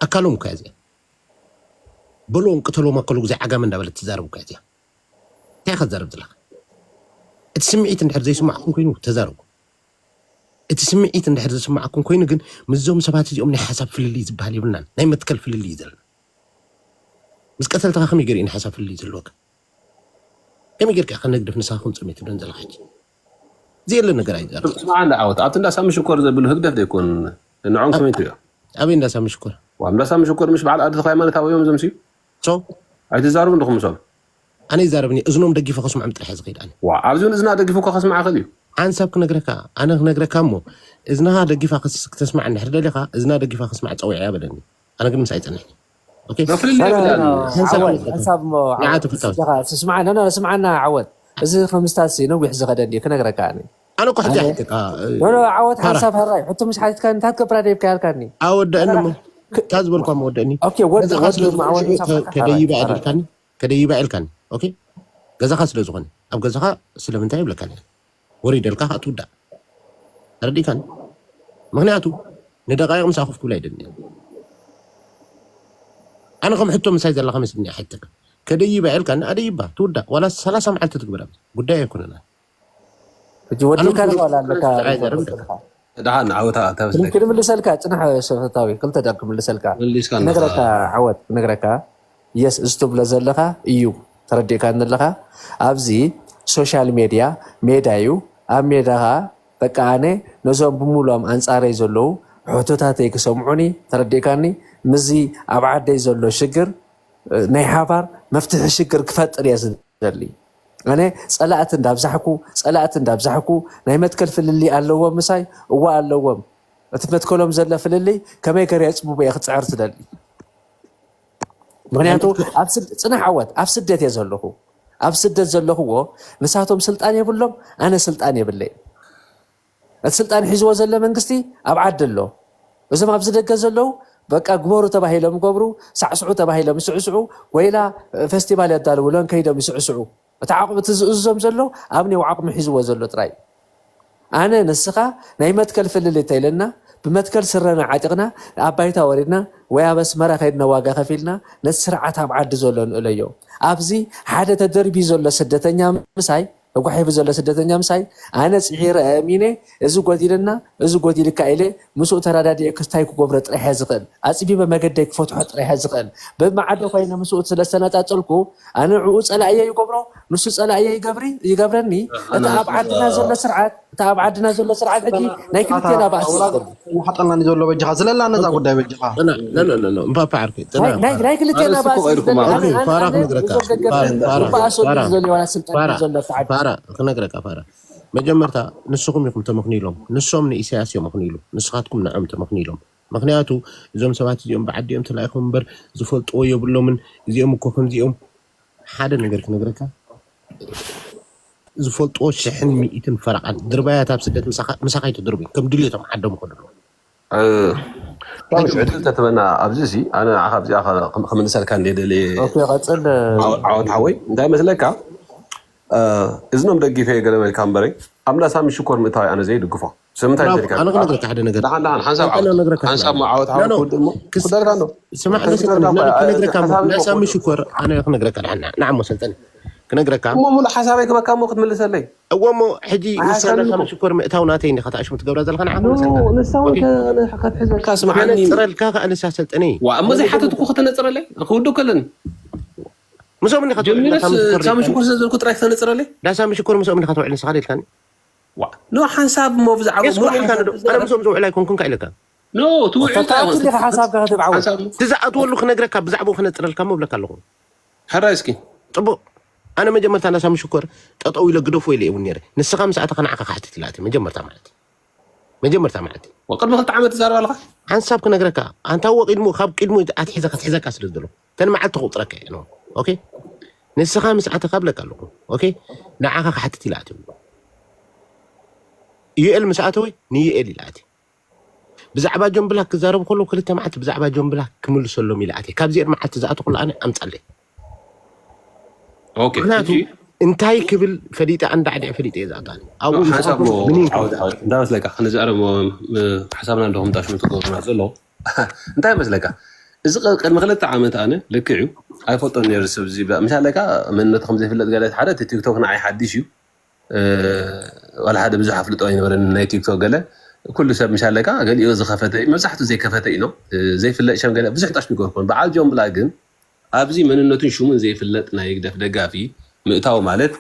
ኣካሎም እኮ እያ እዚኣ። በልዎም ቅተልዎም ኣከሉ ግዜ ዓጋመ እንዳበለት ትዛረብ እኮ እያ እዚኣ። እንታይ ኢኻ ትዛረብ ዘለኻ? እቲ ስምዒት እንድሕር ዘይስማዕኩም ኮይኑ ተዛረቡ። እቲ ስምዒት እንድሕር ዝስማዕኩም ኮይኑ ግን ምስዞም ሰባት እዚኦም ናይ ሓሳብ ፍልልይ ዝበሃል የብልናን። ናይ መትከል ፍልልይ እዩ ዘለና። ምስ ቀተልትኻ ከመይ ገይሩ እዩ ናይ ሓሳብ ፍልልይ ዘለወካ? ከመይ ጌርካ ኢኻ ነግድፍ ንስኻ ከም ጽሜት ትብለን ዘለኻ ሕጂ? ዘየለ ነገር ኣይዛረብ። ስማዕ እንዳ ዓወት ኣብቲ እንዳ ሳሚ ሽኮር ዘብሉ ህግደፍ ዘይኮን ንዖም ከመይ ትሪኦ? ኣበይ እንዳ ሳሚ ሽኮር? ዋ እንዳ ሳሚ ሽኮር ምሽ በዓል ኣዲ ተኽለ ሃይማኖት ኣበዮም ዘምስዩ? ሶ ኣይትዛረቡ እንድኹም ምሶም። ኣነ ይዛረብኒ እዝኖም ደጊፈ ከስምዖም ጥራሕ እየ ዝኸይድ ኣነ። ዋ ኣብዚ እውን እዝና ደጊፉ እኮ ከስምዓ ክእል እዩ። ሓንሳብ ክነግረካ ኣነ ክነግረካ እሞ እዝንኻ ደጊፋ ክስ- ክተስማዕ እንድሕር ደሊኻ እዝና ደጊፋ ክስማዕ ጸዊዕያ በለኒ። ኣነ ግን ምስ ኣይጸንሕን። ኦኬ? ፍልልይ የብላን። ሓንሳብ ዓወት ክነግረካ። ሓንሳብ እሞ ንዓ ዓወት ተፈታዊ። ስምዓ ኖ ኖ ስምዓና ዓወት እዚ ከምስታት ነዊሕ ዝኸደ እንዲ ክነግረካ ኣነ ኣነ እኮ ሕጂ ኣይሕተካ። ኖ ኖ ዓወት ፋራ። ሓንሳብ ሃራይ ሕቶ ምስ ሓቲትካ እንታይ ትገብራ ደይብካ ያልካኒ ኣወደአኒ እሞ እንታይ ዝበልኳ መወደእኒ ኦኬ ወዲ ገዛኻ ወዲ ስለ ዝኾነ ማዕወት ሽዑ ከ- ከደይባ ኢልካኒ ከደይባ ኢልካኒ ኦኬ ገዛኻ ስለ ዝኾነ ኣብ ገዛኻ ስለምንታይ ይብለካኒ ወሪደልካ ከዓ ትውዳእ ተረዲእካኒ ምክንያቱ ንደቃይቕ ምሳኹፍ ክብላ ይደኒ ኣነ ከም ሕቶ ምሳይ ዘለኻ መስልኒ ኣይሕተካ ከደይባ ኢልካኒ ኣደይባ ትውዳእ ዋላ ሰላሳ መዓልቲ ትግበራ ጉዳይ ኣይኮነና ሕጂ ወዲእካ ኣነ ንኸዋል ኣለካ ጥራይ ዘረብ ኣለካ። ደሓን ዓወታ ተበስለካ። ክንምልሰልካ ጽናሕ ሰፈታዊ ክልተ ደቂቕ ክምልሰልካ መሊስካ ኣለኻ። ክነግረካ ዓወት ክነግረካ የስ እዚ ትብሎ ዘለኻ እዩ ተረዲእካኒ ኣለኻ ኣብዚ ሶሻል ሜድያ ሜዳ እዩ ኣብ ሜዳ ኸዓ በቃ ኣነ ነዞም ብምሉኦም ኣንጻረይ ዘለዉ ሕቶታተይ ክሰምዑኒ ተረዲእካኒ ምስዚ ኣብ ዓደይ ዘሎ ሽግር ናይ ሓባር መፍትሒ ሽግር ክፈጥር እየ ዝደሊ። ኣነ ጸላእቲ እንዳብዛሕኩ ጸላእቲ እንዳብዛሕኩ ናይ መትከል ፍልልይ ኣለዎም ምሳይ እዋ ኣለዎም። እቲ መትከሎም ዘሎ ፍልልይ ከመይ ገይረ የጽብቦ እየ ክጽዕር ዝደሊ። ምክንያቱ ኣብ ስድ- ጽናሕ ዓወት ኣብ ስደት እየ ዘለኹ። ኣብ ስደት ዘለኽዎ ንሳቶም ስልጣን የብሎም ኣነ ስልጣን የብለይ። እቲ ስልጣን ሒዝዎ ዘሎ መንግስቲ ኣብ ዓዲ ኣሎ። እዞም ኣብዚ ደገ ዘለዉ በቃ ግበሩ ተባሂሎም ይገብሩ፣ ሳዕስዑ ተባሂሎም ይስዕስዑ፣ ጎይላ እ፣ ፌስቲቫል የዳልውሎን ከይዶም ይስዕስዑ። እቲ ዓቕሚ እቲ ዝእዝዞም ዘሎ ኣብ ኔው ዓቕሚ ሒዝዎ ዘሎ ጥራይ። ኣነ ንስኻ ናይ መትከል ፍልልይ ተይለና ብመትከል ስረና ዓጢቕና ኣብ ባይታ ወሪድና ወይ ኣብ ኣስመራ ከይድና ዋጋ ከፊልና ነቲ ስርዓት ኣብ ዓዲ ዘሎ ንእለዮ። ኣብዚ ሓደ ተደርቢ ዘሎ ስደተኛ ምሳይ ተጓሒፉ ዘሎ ስደተኛ ምሳይ ኣነ ጽዒረ ኣእሚነ እዚ ጎዲልና እዚ ጎዲልካ ኢለ ምስኡ ተረዳዲኤ ክስታይ ክገብሮ ጥራሕ እየ ዝኽእል ኣጽቢበ መገደይ ክፈትሖ ጥራሕ እየ ዝኽእል ብመዓዶ ኮይነ ምስኡ ስለ ዝተነጻጸልኩ ኣነ ንዕኡ ጸላእየ ይገብሮ ንሱ ጸላእየ ይገብሪ ይገብረኒ እቲ ኣብ ዓድና ዘሎ ስርዓት እቲ ኣብ ዓድና ዘሎ ስርዓት ሕጂ ናይ ክልቴና ባእሲ ይገብር ሓጠናኒ ዘሎ በጃኻ ዝለላ ነዛ ጉዳይ በጃኻ ፓፓ ዓርከይ ናይ ክልቴና ባእሲ ፋራ ክነግረካ ፋራ ክነግረካ ፋራ ክነግረካ ፋራ መጀመርታ ንስኹም ኢኹም ተመኽኒሎም ንሶም ንኢሳያስ እዮም ኣኽኒሉ ንስኻትኩም ንዖም ተመኽኒሎም ምኽንያቱ እዞም ሰባት እዚኦም ብዓዲኦም ተላኢኾም እምበር ዝፈልጥዎ የብሎምን እዚኦም እኮ ከምዚኦም ሓደ ነገር ክነግረካ ዝፈልጥዎ ሽሕን ሚእትን ፈረቓን ድርባያት ኣብ ስደት ምሳኻ ይተድርቡ ከም ድልየቶም ዓዶም ይኸዱ ኣለዉ ዕድል ተትበና ኣብዚ ሲ ኣነ ንዓኻ ኣብዚኣ ክምልሰልካ እንደ ደልየ ዓወት ሓወይ እንታይ መስለካ እዝኖም ደጊፈ ገለ በልካ እምበረይ ኣብ እንዳ ሳሚ ሽኮር ምእታዊ ኣነ ዘይድግፎ ስለምንታይ ተልካ ኣነ ክነግረካ ሓደ ነገር ደሓን ደሓን ሓንሳብ ዓወት ሓንሳብ ዓወት ዓወት ክወድእ እሞ ክደርካ ኣሎ ስማዕ ክነግረካ ክነግረካ እንዳ ሳሚ ሽኮር ኣነ ክነግረካ ደሓን ንዓሞ ሰልጠኒ ክነግረካ እሞ ሙሉእ ሓሳበይ ክበካ እሞ ክትምልሰለይ እዎ እሞ ሕጂ ንሳና ካብ ሽኮር ምእታው ናተይ እንዲኻ ተኣሽሙ ትገብራ ዘለኻ ንዓኹም ንሳ እውን ከትሕዘካ ስምዓኒ ከነፅረልካ ከዓ ንሳ ሰልጠነ ዋ እሞ ዘይሓተትኩ ከተነፅረለይ ክውድእ ከለኒ ምስኦም እንዲኻ ጀሚረስ ሳሚ ሽኮር ስለ ዘልኩ ጥራይ ከተነፅረለይ ዳ ሳሚ ሽኮር ምስኦም እንዲኻ ተውዕል ንስኻ ደልካኒ ዋ ኖ ሓንሳብ እሞ ብዛዕባ የስኮ ኢልካ ንዶ ኣነ ምስኦም ዝውዕል ኣይኮንኩን ካ ኢለካ ኖ ትውዕል ፈታትልካ ሓሳብካ ክትብዓው ትዝኣትወሉ ክነግረካ ብዛዕባኡ ክነፅረልካ እሞ ብለካ ኣለኹ ሕራይ እስኪ ፅቡቅ ኣነ መጀመርታ ናሳሚ ሽኮር ጠጠው ኢለ ግደፎ ኢለ እውን ነረ ንስኻ ምስ ኣተኻ ንዓኻ ካሕትት ኢላእቲ መጀመርታ ማለት መጀመርታ ማለት ቅድሚ ክልተ ዓመት ትዛረብ ኣለኻ ሓንሳብ ክነግረካ ኣንታ ወቂድሙ ካብ ቅድሙ ኣትሒዘ ከትሒዘካ ስለ ዘሎ ተን መዓልቲ ክቁፅረካ እየ ኦኬ ንስኻ ምስ ኣተኻ ብለካ ኣለኹ ኦኬ ንዓኻ ክሓትት ኢላእቲ ዩኤል ምስ ኣተወ ንዩኤል ኢላእቲ ብዛዕባ ጆን ብላክ ክዛረቡ ከለዉ ክልተ መዓልቲ ብዛዕባ ጆን ብላክ ክምልሰሎም ኢለ ኣትየ። ካብዚኤን መዓልቲ ዝኣተኹላ ኣነ ኣምጻለይ። ኦኬ። ምክንያቱ ሕጂ እንታይ ክብል ፈሊጠ ኣንዳዕዲዐ ፈሊጠ እየ ዝኣቱ ኣነ። ኣብኡ ምስ ሓሳብ ኣተኹ ሞ ብንየት ዓወት ዓወት እንዳ መስለካ ክንዛረብ ሞ ም- ሓሳብና እንዶ ከምጣሽሙ ትገብሩና ዘሎ እንታይ መስለካ እዚ ቀ- ቅድሚ ክልተ ዓመት ኣነ ልክዕ እዩ ኣይፈልጦን ነይሩ ሰብ እዚ ብላ- ምሻለካ መንነቱ ከም ዘይፍለጥ ገለ ሓደ እቲ ቲክቶክ ንዓይ ሓድሽ እዩ። እ፣ ዋላ ሓደ ብዙሕ ኣፍልጦ ኣይነበረን ናይ ቲክቶክ ገለ። ኩሉ ሰብ ምሻለካ ገሊኡ ዝኸፈተ እዩ፣ መብዛሕትኡ ዘይከፈተ እዩ ነው። እ፣ ዘይፍለጥ ሸም ገለ ብዙሕ ጣሽ ሚጎርኮን በዓል ጆን ብላ ግን ኣብዚ መንነቱን ሽሙን ዘይፍለጥ ናይ ህግደፍ ደጋፊ ምእታው ማለት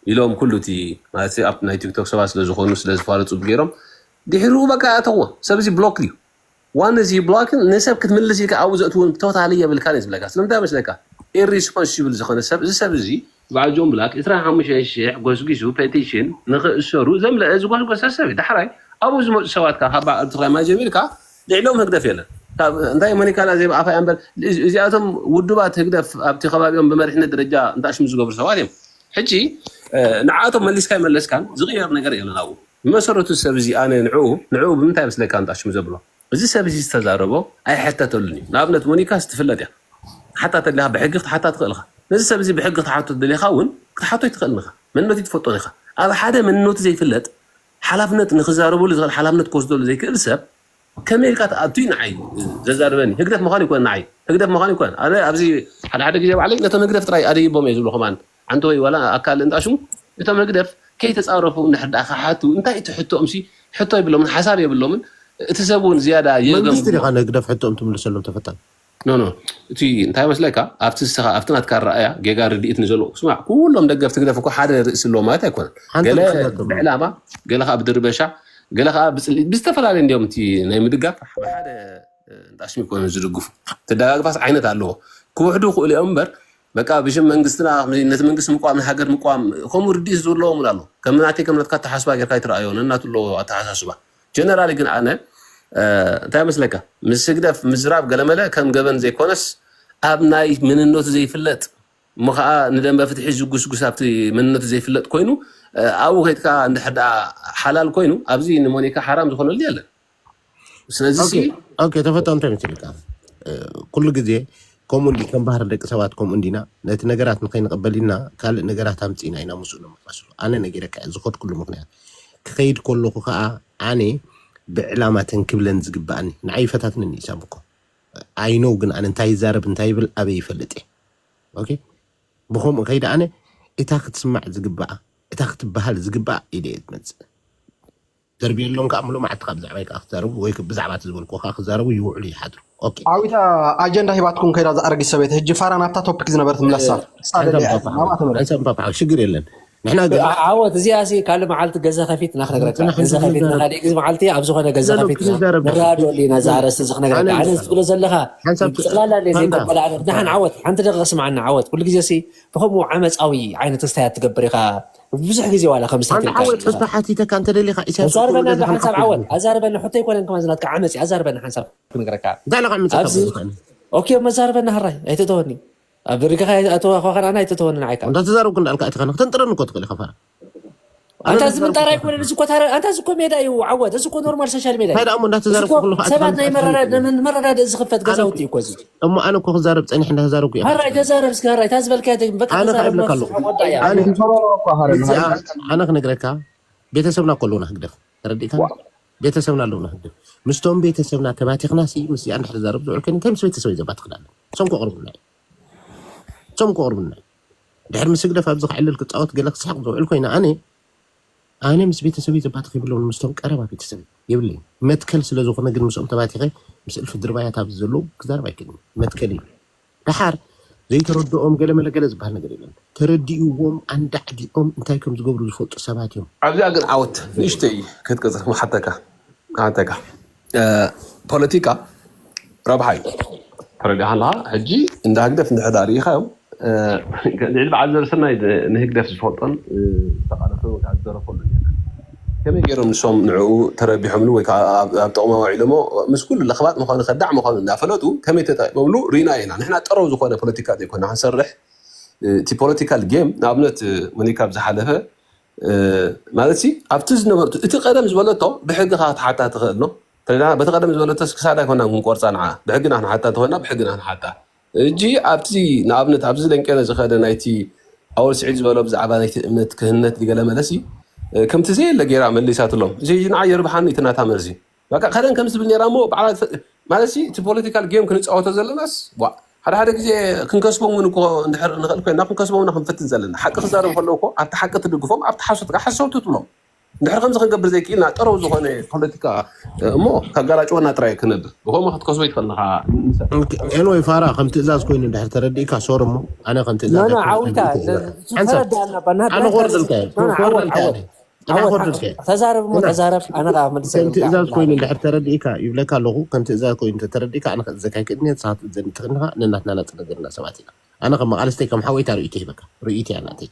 ኢሎም ኩሉ እቲ ማለት ኣብ ናይ ቲክቶክ ሰባት ስለ ዝኾኑ ስለ ዝፋለጡ ገይሮም ድሕሩ በቃ ያተዎ ሰብ እዚ ብሎክ እዩ። ዋን እዚ ብሎክን ንሰብ ክትምልስ ኢልካ ኣብኡ ዘእትውን ቶታሊ የብልካን እዩ ዝብለካ። ስለምንታይ መስለካ? ኢሪስፖንሲብል ዝኾነ ሰብ፣ እዚ ሰብ እዚ በዓል ጆን ብላክ ዕስራን ሓሙሽተን ሽሕ ጎስጒሱ ፔቲሽን ንኽእሰሩ ዘምለአ ዝጎስጎሰ ሰብ እዩ። ዳሕራይ ኣብኡ ዝመፁ ሰባት ካብ በዓል ትግራይ ማይ ጀሚርካ ልዕሎም ህግደፍ የለን። ካብ እንታይ ሞኒካና ዘይብኣፋ እያ እምበር እዚ- እዚኣቶም ውዱባት ህግደፍ ኣብቲ ከባቢኦም ብመሪሕነት ደረጃ እንታሽሙ ዝገብሩ ሰባት እዮም። ሕጂ ንዓቶም መሊስካ ይመለስካን ዝቕየር ነገር የለን ኣብኡ። ብመሰረቱ ሰብ እዚ ኣነ ንዕኡ ንዕኡ ብምንታይ መስለካ እንታሽሙ ዘብሎ እዚ ሰብ እዚ ዝተዛረቦ ኣይሕተተሉን እዩ። ንኣብነት ሞኒካስ ትፍለጥ እያ። ክትሓታ ተሊኻ ብሕጊ ክትሓታ ትኽእል ኢኻ። ነዚ ሰብ እዚ ብሕጊ ክትሓቶ ደሊኻ እውን ክትሓቶ ኣይትኽእልን ኢኻ። መንነቱ ኣይትፈልጦን ኢኻ። ኣብ ሓደ መንነቱ ዘይፍለጥ ሓላፍነት ንክዛረበሉ ዝኽእል ሓላፍነት ክወስደሉ ዘይክእል ሰብ ከመይ ኢልካ ትኣቱ እዩ ንዓይ ዘዛርበኒ። ህግደፍ ምዃን ይኮን ንዓይ ህግደፍ ምዃን ይኮን። ኣነ ኣብዚ ሓደ ሓደ ግዜ ባዕለይ ነቶም ህግደፍ ጥራይ ኣደይቦም እየ ዝብሉ ከማን ሓንቲ ወይ ዋላ ኣካል እንጣሽሙ እቶም ህግደፍ ከይተፃረፉ እንድሕር ደኣ ክሓቱ እንታይ እቲ ሕቶኦም ሲ ሕቶ የብሎምን ሓሳብ የብሎምን። እቲ ሰብ እውን ዝያዳ መንግስቲ የገምግሞ ዲኻ ንህግደፍ ሕቶኦም ትምልሰሎም ተፈታን? ኖ ኖ እቲ እንታይ መስለካ ኣብቲ ንስኻ ኣብቲ ናትካ ረኣያ ጌጋ ርድኢት ንዘለዎ ስማዕ ኩሎም ደገፍቲ ህግደፍ እኮ ሓደ ርእሲ ኣለዎ ማለት ኣይኮነን። ሓንቲ ገለ ርእሲ ኣለዎም። ብዕላማ ገለ ከዓ ብድርበሻ ገለ ከዓ ብፅልኢት ብዝተፈላለዩ እንዲዮም እቲ ናይ ምድጋፍ ብሓደ እንዳሽሚ ይኮኑ ዝድግፉ። ተደጋግፋስ ዓይነት ኣለዎ። ክውሕዱ ይኽእሉ እዮም እምበር በቃ ብሽም መንግስትና ነቲ መንግስቲ ምቋም ንሃገር ምቋም ከምኡ ርድኢት ዘለዎም እውን ኣሎ። ከም ናተይ ከም ናትካ ኣተሓስባ ጌርካ ኣይትረኣዮ ነናቱ ኣለዎ ኣተሓሳስባ። ጀነራሊ ግን ኣነ እንታይ መስለካ ምስ ህግደፍ ምዝራብ ገለመለ ከም ገበን ዘይኮነስ ኣብ ናይ ምንነቱ ዘይፍለጥ እሞ ከዓ ንደንበ ፍትሒ ዝጉስጉስ ኣብቲ መንነቱ ዘይፍለጥ ኮይኑ ኣብኡ ከይድካ እንድሕር ደኣ ሓላል ኮይኑ ኣብዚ ንሞኒካ ሓራም ዝኾነሉ የለን። ስለዚ ሲ ኦኬ ተፈቶ እንታይ መሲልካ? ኩሉ ግዜ ከምኡ እንዲ ከም ባህሪ ደቂ ሰባት ከምኡ እንዲና ነቲ ነገራት ንኸይንቕበል ኢልና ካልእ ነገራት ኣምፂእና ኢና ምስኡ ነመሳስሎ። ኣነ ነጊረካ እየ ዝኸድኩሉ ምኽንያት ክኸይድ ከለኹ ከዓ ኣነ ብዕላማ ተንክብለን ዝግባኣኒ ንዓይ ይፈታትነኒ እዩ ሳም እኮ ኣይነው ግን ኣነ እንታይ ይዛረብ እንታይ ይብል ኣበይ ይፈልጥ እየ። ኦኬ ብኸምኡ ከይደ ኣነ እታ ክትስማዕ ዝግባኣ እታ ክትበሃል ዝግባኣ ኢለ እየ ዝመፅእ። ደርብየሎም ከዓ ምሉእ መዓልቲ ከዓ ብዛዕባይ ከዓ ክዛረቡ ወይ ብዛዕባ እቲ ዝበልኩ ከዓ ክዛረቡ ይውዕሉ ይሓድሩ። ኦኬ። ዓዊታ ኣጀንዳ ሂባትኩም ከይዳ ዝኣረጊት ሰበይቲ ሕጂ ፋራ ናብታ ቶፒክ ዝነበረት ምለሳ። ክሳደ ሓንሳብ ሊያ ፓፓ ናብኣ ተመለስ። ሓንሳብ ፓፓ ሽግር የለን። ንሕና ግን ዓወት እዚኣ ሲ ካልእ መዓልቲ ገዛ ከፊትና ክነግረካ። ንሕና ሓንቲ ገዛ ከፊትና ክንዛረብ ካልእ መዓልቲ ኣብ ዝኾነ ገዛ ዘሎ ከፊትና ክንዛረብ ንራድዮ ኣለና። እዚ ኣርእስቲ እዚ ክነግረካ። ኣነ ኣነ ዝብሎ ዘለኻ ሓንሳብ ብጠቕላላ እንደ ፋንታ ዘይኮበላ ኣነ ንሓን ዓወት ሓንቲ ደቂቕ ስምዓና ዓወት ኩሉ ግዜ ሲ ብኸምኡ ዓመፃዊ ዓይነት ክስታያት ትገብር ኢኻ። ብዙሕ ግዜ ዋላ ከም ስታት ሓንቲ ኢልካ ዓወት ኢኻ። ሕቶ ሓቲተካ እንተደሊኻ ኢሳያስ ተዛርበና ክብሎ ሓንሳብ ዝኽእል ዓወት ኣዛርበና ሕቶ ኣይኮነን ከማን ዝናትካ ዓመፅ እዩ። ኣዛርበና ሓንሳብ ክነግረካ እንታይ ኢልካ ምፅእ ኣብዚ ተብሎ ዝኾነ ኦኬ መዛርበና ሕራይ ኣይተተወኒ ኣብ ርግኻ ኣቶ ኮኸን ኣነ ኣይተተወኒ ንዓይካ እንዳተዛረብኩ እንዳልካ ኣቲኻ ንክተንጥረኒ እኮ ትኽእል ኢኻ ፋራ ኣንታ እዚ ምንጣር ኣይኮነን እዚ እኮ ታረ ኣንታ እዚ እኮ ሜዳ እዩ ዓወት እዚ እኮ ኖርማል ሶሻል ሜዳ እዩ። እንታይ ደኣ እሞ እንዳተዛረብኩ ከለኹ ኣቲ ሰባት ናይ መረዳድ መረዳድእ ዝኽፈት ገዛውቲ እዩ እኮ እዚ። እሞ ኣነ እኮ ክዛረብ ፀኒሐ እንዳተዛረብኩ እየ። ሃራይ ተዛረብ እስኪ ሃራይ እታ ዝበልካያ ተግ በቃ ኣነ ከኣ ተዛረብ ይብለካ ኣለኹ። ኖርማል ጉዳይ እያ። ኣነ እዚኣ ኣነ ክነግረካ ቤተሰብና ከለውና ህግደፍ ተረዲእካ ቤተሰብና ኣለውና ህግደፍ ምስቶም ቤተሰብና ተባቲኽና ሲ ምስ እዚኣ እንድሕር ዛረብ ዝውዕል ኮይኑ እንታይ ምስ ቤተሰብ እዩ ዘባትኽና ኣሎ እሶም ከቕርቡና እዩ እሶም ከቕርቡና እዩ ድሕር ምስ ህግደፍ ኣብዚ ክዕልል ክፃወት ገለ ክስሕቕ ዝውዕል ኮይኑ ኣነ ኣነ ምስ ቤተሰብ እዩ ዘባትኽ ይብሎም ምስቶም ቀረባ ቤተሰብ የብለይ መትከል ስለ ዝኾነ ግን ምስኦም ተባቲኸ ምስ እልፊ ድርባያት ኣብዚ ዘለዉ ክዛረብ ኣይክእልን መትከል እዩ ደሓር ዘይተረድኦም ገለ መለ ገለ ዝበሃል ነገር የለን። ተረዲእዎም ኣንዳዕዲኦም እንታይ ከም ዝገብሩ ዝፈልጡ ሰባት እዮም። ኣብዚኣ ግን ዓወት ንእሽተይ ክትቅፅል ክሓተካ ክሓተካ ፖለቲካ ረብሓ እዩ። ተረዲእካ ኣለካ ሕጂ እንዳ ህግደፍ እንድሕር ዳ ርኢኻዮም ልዕሊ በዓል ዘርሰናይ ንህግደፍ ዝፈልጦን ዝተቃለሶ ዝደረፈሉ ከመይ ገይሮም ንሶም ንዕኡ ተረቢሖምሉ ወይ ከዓ ኣብ ጥቕሚ ኣውዒሎሞ ምስ ኩሉ ለኽባጥ ምዃኑ ከዳዕ ምዃኑ እናፈለጡ ከመይ ተጠቂሞምሉ ርኢና ኢና። ንሕና ጠረው ዝኾነ ፖለቲካ ዘይኮና ክንሰርሕ እቲ ፖለቲካል ጌም ንኣብነት ሞኒካ ብዝሓለፈ ማለት ሲ ኣብቲ ዝነበርቱ እቲ ቀደም ዝበለቶ ብሕጊ ክትሓታ ትኽእል ኖ ተለና በቲ ቀደም ዝበለቶስ ክሳዳ ኣይኮናን ክንቆርፃ ንዓ ብሕግና ክንሓታ እንተኾይና ብሕግና ክንሓታ እጂ ኣብቲ ንኣብነት ኣብዚ ደንቀነ ዝኸደ ናይቲ ኣወል ስዒድ ዝበሎ ብዛዕባ ናይቲ እምነት ክህነት ዝገለ መለሲ ከምቲ ዘየለ ገይራ መሊሳትሎም እዚ ሕጂ ንዓ የርብሓኒ እቲ ናታ መልሲ በቃ ከደን ከም ዝብል ነይራ እሞ ባዕላ ማለት እቲ ፖለቲካል ጌም ክንፃወቶ ዘለናስ ሓደ ሓደ ግዜ ክንከስቦም እውን እኮ እንድሕር ንኽእል ኮይና ክንከስቦም ኢና ክንፈትን ዘለና። ሓቂ ክዛረቡ ከለዉ እኮ ኣብቲ ሓቂ ትድግፎም፣ ኣብቲ ሓሶት ከዓ ሓሰውቲ ትብሎም። እንድሕር ከምዚ ክንገብር ዘይክኢልና ጠረው ዝኾነ ፖለቲካ እሞ ከጋላጭወና ጥራይ ክነብር ብኸምኡ ክትከስቦ ይትኽእል ንኻ። ኤንወይ ፋራ ከም ትእዛዝ ኮይኑ እንድሕር ተረዲእካ ሶር እሞ ኣነ ከም ትእዛዝ ዓውታ ተረዳና ኣነ ኮርድልካ ኮርድልካ ተዛረብ ሞ ተዛረብ ኣነ ከዓ መልስ ከም ትእዛዝ ኮይኑ እንድሕር ተረዲእካ ይብለካ ኣለኹ። ከም ትእዛዝ ኮይኑ ተረዲእካ ኣነ ክእዘካ ይክእልኒ ንስኻ ትእዘኒ ትኽእል ኢኻ። ነናትና ናፅነት ዘለና ሰባት ኢና። ኣነ ከም መቃልስተይ ከም ሓወይታ ርእይቶ ይበካ ርእይቶ እያ ናተይ።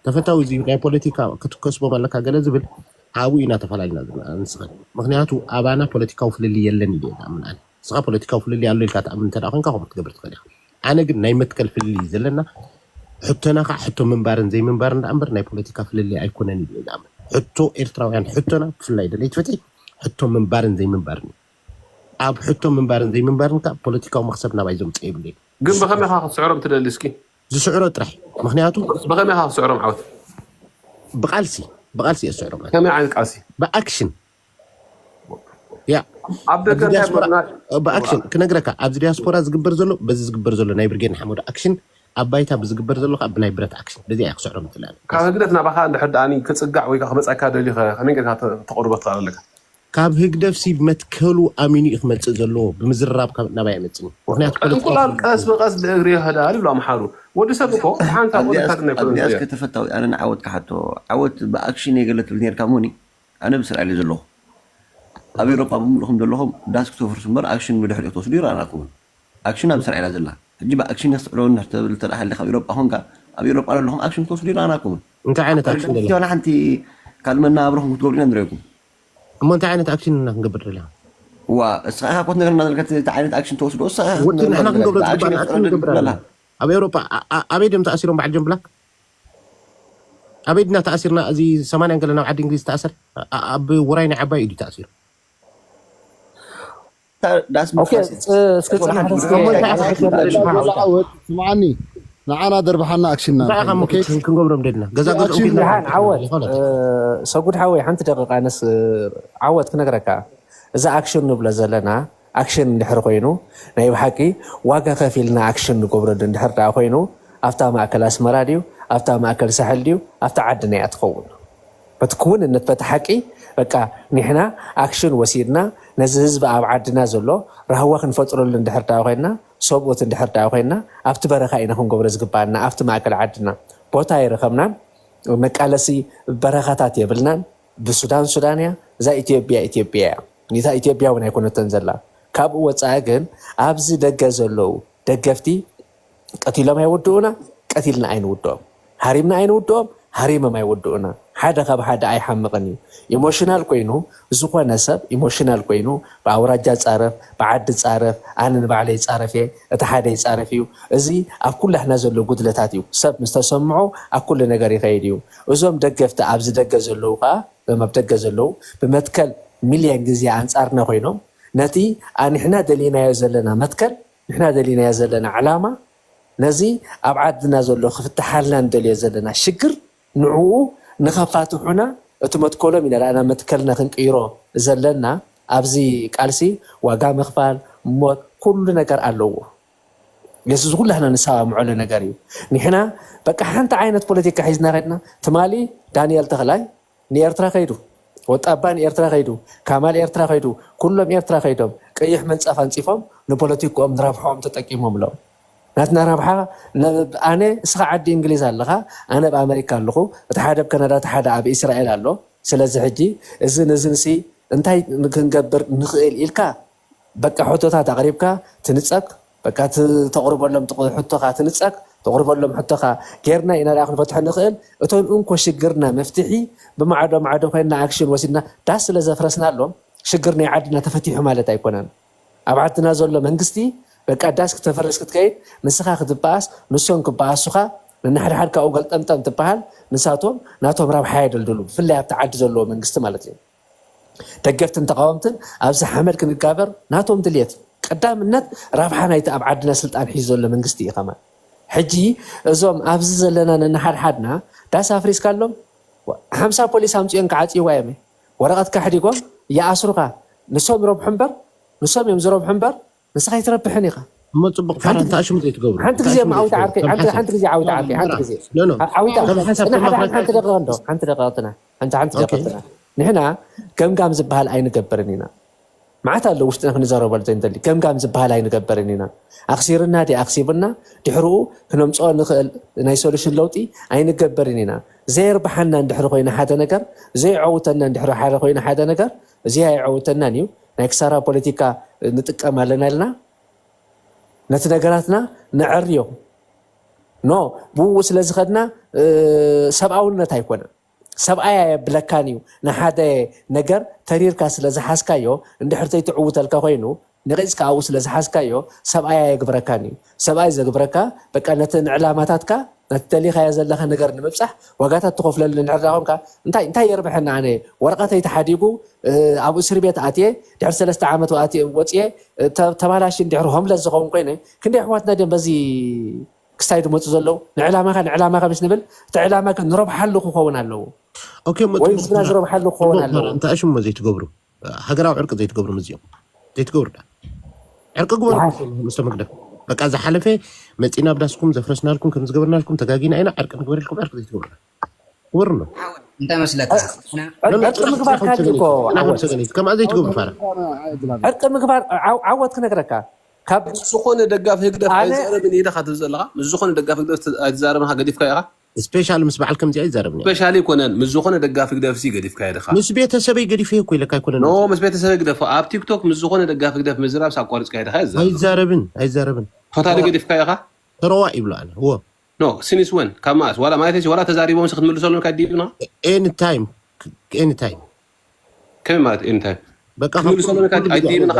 ተፈታዊ እዚ ናይ ፖለቲካ ክትከስቦም ኣለካ ገለ ዝብል ኣብኡ ኢና ተፈላለና ዘለና ንስኻን። ምክንያቱ ኣባና ፖለቲካዊ ፍልልይ የለን ኢለ እየ ዝኣምን ኣነ። ንስኻ ፖለቲካዊ ፍልልይ ኣሎ ኢልካ ትኣምን እንተ ደኣ ኮይንካ ከምኡ ክትገብር ትኽእል ኢኻ። ኣነ ግን ናይ መትከል ፍልልይ ዘለና ሕቶና ከዓ ሕቶ ምንባርን ዘይምንባርን ደኣ እምበር ናይ ፖለቲካ ፍልልይ ኣይኮነን ኢለ እየ ዝኣምን። ሕቶ ኤርትራውያን ሕቶና ብፍላይ ደለይቲ ፍትሒ ሕቶ ምንባርን ዘይምንባርን እዩ። ኣብ ሕቶ ምንባርን ዘይምንባርን ከዓ ፖለቲካዊ መክሰብ ናባይ ዘምፅእ የብለይ። ግን ብኸመይ ኢኻ ክትስዕሮም ትደሊ እስኪ? ዝስዕሮ ጥራሕ ምክንያቱ ብኸመይ ኢኻ ክትስዕሮም ዓወት? ብቃልሲ ብቃልሲ እየ ዝስዕሮም። ከመይ ዓይነት ቃልሲ? ብኣክሽን ያ ኣብ ደገ እንታይ ብና- ብኣክሽን ክነግረካ ኣብዚ ዲያስፖራ ዝግበር ዘሎ በዚ ዝግበር ዘሎ ናይ ብርጌድ ንሓመዱ ኣክሽን ኣብ ባይታ ብዝግበር ዘሎ ከዓ ብናይ ብረት ኣክሽን በዚ እያ ክስዕሮም ትላለ። ካብ ህግደፍ ናባኻ እንድሕር ደኣኒ ክፅጋዕ ወይ ከዓ ክመፀካ ደልዩ ከ ከመይ ጌርካ ተ- ተቕርቦ ትኽእል ኣለካ? ካብ ህግደፍ ሲ መትከሉ ኣሚኑ እዩ ክመፅእ ዘለዎ ብምዝርራብ ካብ ናባይ ኣይመፅን እዩ። ምክንያቱ ፖለቲካ እንቁላል ቀስ ብቀስ ብእግሪ ይኸዳል ይብሉ ኣምሓሩ። ወዲ ሰብ እኮ ሓንሳ ቆልካ ድና ይኮነ ኣብዚኣስ ከተፈታዊ ኣነ ንዓወት ክሓቶ ዓወት ብኣክሽን እየ ገለ ትብል ነርካ ሞኒ ኣነ ብስርዓይ ዘለኹ ኣብ ኤሮጳ ብምሉእኹም ዘለኹም ዳስ ክተፍርሱ እምበር ኣክሽን ብድሕሪኡ ክትወስዱ ይረኣናኩምን። ኣክሽን ኣብ ስርዓይ እያ ዘላ። ሕጂ ብኣክሽን እየ ክስዕሮ እንድሕር ተብል እንተ ደኣ ሃሊኻ ኣብ ኤውሮጳ ኾንካ ኣብ ኤውሮጳ ዘለኹም ኣክሽን ክትወስዱ ይረኣናኩምን። እንታይ ዓይነት ኣክሽን ደላ? ዋላ ሓንቲ ካልእ መነባብሮኹም ክትገብሩ ኢና ንሪኦኩም። እሞ እንታይ ዓይነት ኣክሽን ኢና ክንገብር ደሊኻ? ዋ እስኻ ኢኻ እኮ ትነግረና ዘለካ እቲ ዓይነት ኣክሽን ትወስዶ እስኻ ኢኻ ወዲ ንሕና ክንገብሮ ዝግባና ኣክሽን ንገብር ኣለና። ኣብ ኤውሮጳ ኣ- ኣ- ኣበይ ድዮም ተኣሲሮም በዓል ጆን ብላክ? ኣበይ ድና ተኣሲርና? እዚ ሰማንያን ገለ ናብ ዓዲ እንግሊዝ ተኣሰር ኣ- ኣ- ኣብ ውራይ ናይ ዓባይ ኢዩ ተኣሲሩ። ዳስ ምፍራስ እስኪ ፅናሕ ስምዓኒ ንዓና ደርብሓና ኣክሽንና እንታይ ኢኻ እሞ ኦኬ? ክትሽን ክንገብሮም ደድና ገዛ ገዝኦም ኣክሽን ቢልና ደሓን ዓወት ይኾነ። ሰጉድ ሓወይ ሓንቲ ደቂቃ ኣነስ ዓወት ክነግረካ እዚ ኣክሽን ንብሎ ዘለና ኣክሽን እንድሕር ኮይኑ ናይ ብሓቂ ዋጋ ከፊልና ኣክሽን ንገብረሉ እንድሕር ደኣ ኮይኑ ኣብታ ማእከል ኣስመራ ድዩ ኣብታ ማእከል ሳሕል ድዩ ኣብታ ዓድና እያ ትኸውን በቲ ክውንነት በቲ ሓቂ በቃ ኒሕና ኣክሽን ወሲድና ነዚ ህዝቢ ኣብ ዓድና ዘሎ ራህዋ ክንፈጥረሉ እንድሕር ደኣ ኮይንና ሰብኡት እንድሕር ደኣ ኮይንና ኣብቲ በረኻ ኢና ክንገብሮ ዝግባኣና ኣብቲ ማእከል ዓድና ቦታ ኣይረኸብናን መቃለሲ በረኻታት የብልናን ብሱዳን ሱዳን እያ እዛ ኢትዮጵያ ኢትዮጵያ እያ ኒታ ኢትዮጵያ እውን ኣይኮነተን ዘላ ካብኡ ወፃኢ ግን ኣብዚ ደገ ዘለዉ ደገፍቲ ቀቲሎም ኣይወድኡና ቀቲልና ኣይንውድኦም ሃሪምና ኣይንውድኦም ሃሪሞም ኣይወድኡና ሓደ ካብ ሓደ ኣይሓምቕን እዩ ኢሞሽናል ኮይኑ ዝኾነ ሰብ ኢሞሽናል ኮይኑ ብኣውራጃ ፃረፍ ብዓዲ ፃረፍ ኣነ ንባዕለ ይፃረፍ እየ እቲ ሓደ ይፃረፍ እዩ እዚ ኣብ ኩላህና ዘሎ ጉድለታት እዩ ሰብ ምስተሰምዖ ኣብ ኩሉ ነገር ይኸይድ እዩ እዞም ደገፍቲ ኣብዚ ደገ ዘለዉ ከዓ እዞም ኣብ ደገ ዘለዉ ብመትከል ሚልዮን ግዜ ኣንፃርና ኮይኖም ነቲ ኣንሕና ደሊናዮ ዘለና መትከል ንሕና ደሊናዮ ዘለና ዕላማ ነዚ ኣብ ዓድና ዘሎ ክፍትሓልና ንደልዮ ዘለና ሽግር ንዕኡ ንኸፋትሑና እቲ መትከሎም ኢና ደኣ ናብ መትከልና ክንቅይሮ ዘለና ኣብዚ ቃልሲ ዋጋ ምኽፋል ሞት ኩሉ ነገር ኣለዎ የሱስ ኩላህና ንሰማምዐሉ ነገር እዩ ንሕና በቃ ሓንቲ ዓይነት ፖለቲካ ሒዝና ከድና ትማሊ ዳንኤል ተኽላይ ንኤርትራ ከይዱ ወጣባ ንኤርትራ ከይዱ ካማል ኤርትራ ከይዱ ኩሎም ኤርትራ ከይዶም ቀይሕ መንፀፍ ኣንፂፎም ንፖለቲክኦም ንረብሖም ተጠቂሞምሎም ናትና ረብሓ ኣነ እስኻ ዓዲ እንግሊዝ ኣለኻ ኣነ ኣብ ኣመሪካ ኣለኹ እቲ ሓደ ኣብ ካናዳ እቲ ሓደ ኣብ እስራኤል ኣሎ ስለዚ ሕጂ እዚ ነዚ ንሲ እንታይ ክንገብር ንኽእል ኢልካ በቃ ሕቶታት ኣቕሪብካ ትንፀግ በቃ ተቕርበሎም ሕቶኻ ትንፀግ ተቕርበሎም ሕቶኻ ጌርና ኢና ደኣ ክንፈትሖ ንኽእል እቶን እንኮ ሽግርና መፍትሒ ብማዕዶ ማዕዶ ኮይንና ኣክሽን ወሲድና ዳስ ስለ ዘፍረስናሎም ሽግር ናይ ዓድና ተፈቲሑ ማለት ኣይኮነን ኣብ ዓድና ዘሎ መንግስቲ በቃ ዳስ ክተፈርስ ክትከይድ ንስኻ ክትበኣስ ንሶም ክበኣሱኻ ንናሕድሓድ ካብኡ ገልጠምጠም ትበሃል ንሳቶም ናቶም ረብሓ የደልድሉ ብፍላይ ኣብቲ ዓዲ ዘለዎ መንግስቲ ማለት እዩ ደገፍትን ተቓወምትን ኣብዚ ሓመድ ክንጋበር ናቶም ድልየት ቀዳምነት ረብሓ ናይቲ ኣብ ዓድና ስልጣን ሒዙ ዘሎ መንግስቲ እዩ ከማን ሕጂ እዞም ኣብዚ ዘለና ነንሓድሓድና ዳስ ኣፍሪስካሎም ሓምሳ ፖሊስ ኣምፅኦም ክዓፅይዋ እዮም ወረቐት ካሕዲጎም ይኣስሩኻ ንሶም ይረብሑ እምበር ንሶም እዮም ዝረብሑ እምበር ንስኻ ኣይትረብሕን ኢኻ። እሞ ፅቡቅ ፋራ እንተ ኣሽሙ ዘይትገብሩ ሓንቲ ግዜ ዓዊት ዓርከይ ሓንቲ ግዜ ዓዊት ዓርከይ ሓንቲ ግዜ ዓዊት ዓርከይ ሓንቲ ደቂቕ እንዶ ሓንቲ ደቂቕትና ሓንቲ ሓንቲ ደቂቕትና ንሕና ገምጋም ዝበሃል ኣይንገብርን ኢና። መዓት ኣሎ ውሽጥና ክንዘረበሉ ዘይንደሊ። ገምጋም ዝበሃል ኣይንገብርን ኢና። ኣኽሲርና ድዩ ኣኽሲቡና፣ ድሕርኡ ክነምፅኦ ንኽእል ናይ ሶሉሽን ለውጢ ኣይንገብርን ኢና። ዘየርብሓና እንድሕሪ ኮይኑ ሓደ ነገር፣ ዘየዐውተና እንድሕሪ ሓደ ኮይኑ ሓደ ነገር፣ እዚ ኣይዐውተናን እዩ። ናይ ክሳራ ፖለቲካ ንጥቀም ኣለና ኢልና ነቲ ነገራትና ነዐርዮ። ኖ ብኡ ስለ ዝኸድና ሰብኣውነት ኣይኮነን። ሰብኣይ ኣየብለካን እዩ። ንሓደ ነገር ተሪርካ ስለ ዝሓዝካዮ እንድሕር ዘይትዕውተልካ ኮይኑ ንቂፅካ ኣብኡ ስለ ዝሓዝካዮ ሰብኣይ ኣየግብረካን እዩ። ሰብኣይ ዘግብረካ በቃ ነቲ ንዕላማታትካ ነቲ ደሊኻዮ ዘለኻ ነገር ንምብፃሕ ዋጋታት ትኸፍለሉ እንድሕር ዳ ኮንካ እንታይ እንታይ የርብሐና? ኣነ ወረቐተይ ተሓዲጉ ኣብ እስር ቤት ኣትየ ድሕር ሰለስተ ዓመት ወፅየ ተባላሽ እንድሕር ሆምለስ ዝኸውን ኮይነ ክንደይ ኣሕዋትና ድዮም በዚ ክስታይ ዝመፁ ዘለዉ ንዕላማኻ ንዕላማኻ ምስ ንብል እቲ ዕላማ ግን ንረብሓሉ ክኸውን ኣለዎ። ኦኬ፣ እሞ ወይ ህዝብና ዝረብሓሉ ክኸውን ኣለዎ። እንታይ ሽሞ ዘይትገብሩ? ሃገራዊ ዕርቂ ዘይትገብሩ ምዚኦም ዘይትገብሩ ዳ ዕርቂ ግበሩ። ምስቶም ህግደፍ በቃ ዝሓለፈ መፂና ብዳስኩም ዘፍረስናልኩም ከም ዝገበርናልኩም ተጋጊና ኢና ዕርቂ ንግበረልኩም ዕርቂ ዘይትገብሩ ዳ ግበሩ ኣሎ። እንታይ መስለካ? ዕርቂ ምግባር ካድዩ እኮ ዓወት። ሰገነይ ከምኣ ዘይትገብሩ ፋራ። ዕርቂ ምግባር ዓው- ዓወት ክነግረካ ካብ ምስ ዝኾነ ደጋፊ ህግደፍ ኣይዛረብን ኢኻ ትብል ዘለኻ። ምስ ዝኾነ ደጋፊ ህግደፍ ኣይትዛረብን ኢኻ፣ ገዲፍካዮ ኢኻ። ስፔሻል ምስ በዓል ከምዚኣ ይዛረብኒ። ስፔሻሊ ኣይኮነን፣ ምስ ዝኾነ ደጋፊ ህግደፍ ሲ ገዲፍካዮ ኢኻ። ምስ ቤተሰበይ ገዲፈ እኮ ኢለካ ኣይኮነን። ኖ ምስ ቤተሰብ ህግደፍ ኣብ ቲክቶክ ምስ ዝኾነ ደጋፊ ህግደፍ ምዝራብ ሳቋርጽካ ኢኻ ትዛረብ። ኣይዛረብን ኣይዛረብን። ቶታሊ ገዲፍካዮ ኢኻ። ተረዋ ይብሉ ኣነ እዎ። ኖ ሲንስ ወን ካብ መኣስ ዋላ ማለት ዋላ ተዛሪቦም ሲ ክትምልሰሎም ኢኻ ዲብና። ኤኒ ታይም ኤኒ ታይም ከመይ ማለት ኤኒ ታይም በቃ ክትምልሰሎም ኢኻ ኣይዲብና።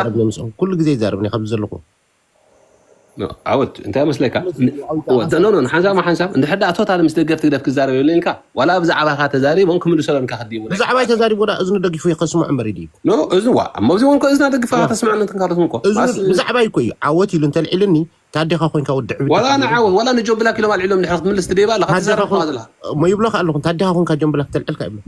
ኩሉ ግዜ ይዛረብኒ ካብ ዘለኹ ዓወት እንታይ መስለካ? ኖ ኖ ሓንሳብ ሓንሳብ እንድሕር ደኣ ቶታል ምስ ደገፍቲ ህግደፍ ክዛረብ የብለይን ኢልካ ዋላ ብዛዕባኻ ተዛሪቦም ክምልሰሎም ኢልካ ክዲቡ ብዛዕባይ ተዛሪቡ ዳ እዝኑ ደጊፉ ከስምዖ እምበር ኢሉ ኖ እዝዋ እሞዚ እውን እኮ እዝና ደግፍኻ ተስምዐኒ ትንካሎት እኮ እዝኑ ብዛዕባይ እኮ እዩ ዓወት ኢሉ እንተልዒልኒ ታዲኻ ኮንካ ወዲ ዕብት ዋላ ንዓወት ዋላ ንጆን ብላክ ኢሎም ኣልዒሎም ድሕሪ ክትምልስ ትደይባ ኣለኻ ተዛረብ ከዋ ዘለኻ እሞ ይብሎካ ኣለኹ ታዲኻ ኮንካ ጆን ብላክ ተልዕልካ ይብሎ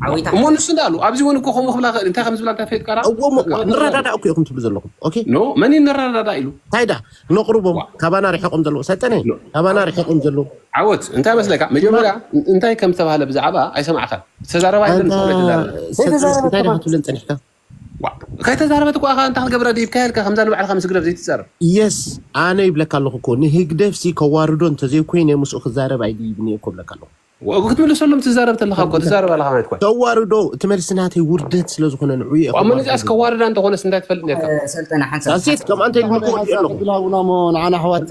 ዓወይታ እሞ ንሱ እንዳ ኣሉ ኣብዚ እውን እኮ ከምኡ ክብላ እንታይ ከም ዝብላ እንታይ ፈይጥካ ዳ እዎ እሞ ንረዳዳእ እኮ ኢኹም ትብሉ ዘለኹም ኦኬ ኖ መን እዩ ንረዳዳ ኢሉ እንታይ ዳ ነቕርቦም ካባና ርሕቆም ዘለዉ ሰልጠነ ካባና ርሕቆም ዘለዉ ዓወት እንታይ መስለካ መጀመርያ እንታይ ከም ዝተባህለ ብዛዕባ ኣይሰማዕካን ዝተዛረባ የለን እንታይ ዳ ክትብለን ፀኒሕካ ከይተዛረበት እኳ እንታ ክትገብራ ድይብካ ኢልካ ከምዛ ንባዕልካ ምስ ህግደፍ ዘይትዛረብ የስ ኣነ ይብለካ ኣለኹ እኮ ንህግደፍ ሲ ከዋርዶ እንተዘይኮይነ ምስኡ ክዛረብ ኣይድይብኒ እኮ ብለካ ኣለኹ ወ- ክትምልሰሎም ትዛረብ ተለካ እኮ ትዛረብ ኣለካ ማለት እኮ ተዋርዶ እቲ መልሲ ናተይ ውርደት ስለ ዝኾነ ንዑ እየ ዋእ፣ መን እዚኣስ ከዋርዳ እንተኾነስ እንታይ ትፈልጥ ነርካ ሰልጠነ ሓንሳብ ዳሴት ከምኣ እንተ ኢልኒ ክወዲ ኣለኹ ዕድል ሃቡና እሞ ንዓና ኣሕዋት